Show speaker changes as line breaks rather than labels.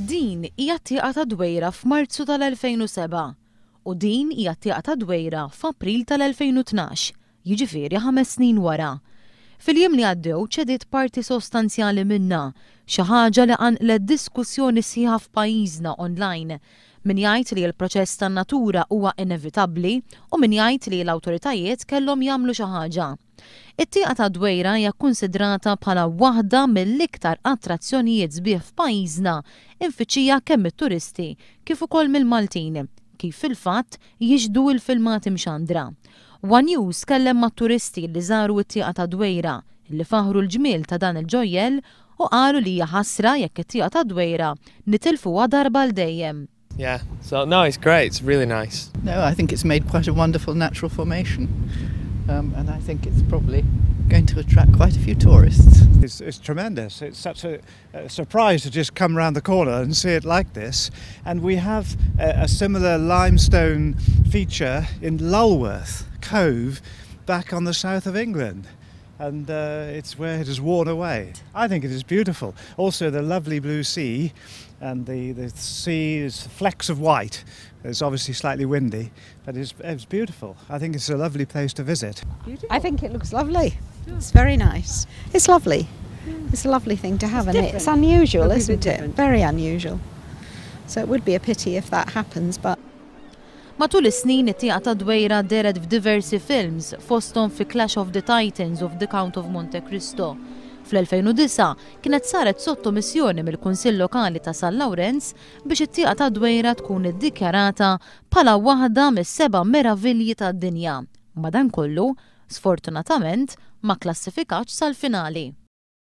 Din hija t-tieqa tad-Dwejra f'Marzu tal-2007 u din hija t-tieqa tad-Dwejra f'April tal-2012, jiġifieri ħames snin wara. Fil-jiem li għaddew ċediet parti sostanzjali minnha, xi ħaġa li qanqlet diskussjoni sħiħa f'pajjiżna online. Min jgħid li l-proċess tan-natura huwa inevitabbli u min jgħid li l-awtoritajiet kellhom jagħmlu xi ħaġa. It-Tieqa tad-Dwejra hija kkunsidrata bħala waħda mill-iktar attrazzjonijiet sbieħ f'pajjiżna imfittxija kemm mit-turisti kif ukoll mill-Maltin, kif fil-fatt jixhdu l-filmati mxandra. One News tkellem mat-turisti li żaru t-Tieqa tad-Dwejra li faħħru l-ġmiel ta' dan il-ġojjell u qalu li hija ħasra jekk it-Tieqa tad-Dwejra nitilfuha darba għal dejjem.
Yeah, so no, it's great, it's really nice.
No, I think it's made quite a wonderful natural formation um, and I think it's probably going to attract quite a few tourists.
It's, it's tremendous. It's such a, a surprise to just come round the corner and see it like this. And we have a, a similar limestone feature in Lulworth Cove back on the south of England and uh, it's where it has worn away. I think it is beautiful. Also, the lovely blue sea, and the, the sea is flecks of white. It's obviously slightly windy, but it's, it's beautiful. I think it's a lovely place to visit.
Beautiful. I think it looks lovely. It's very nice. It's lovely. It's a lovely thing to have, it's and it's unusual, isn't it? Very unusual. So it would be a pity if that happens, but
Matul is-snin it-Tieqa tad-Dwejra dehret f'diversi films, fosthom fi Clash of the Titans u f'The Count of Monte Cristo. Fl-2009 kienet saret sottomissjoni mill-Kunsill Lokali ta' San Lawrenz biex it-Tieqa tad-Dwejra tkun iddikjarata bħala waħda mis-seba' meravilji tad-dinja. Madankollu, sfortunatament, ma kklassifikatx sal-finali.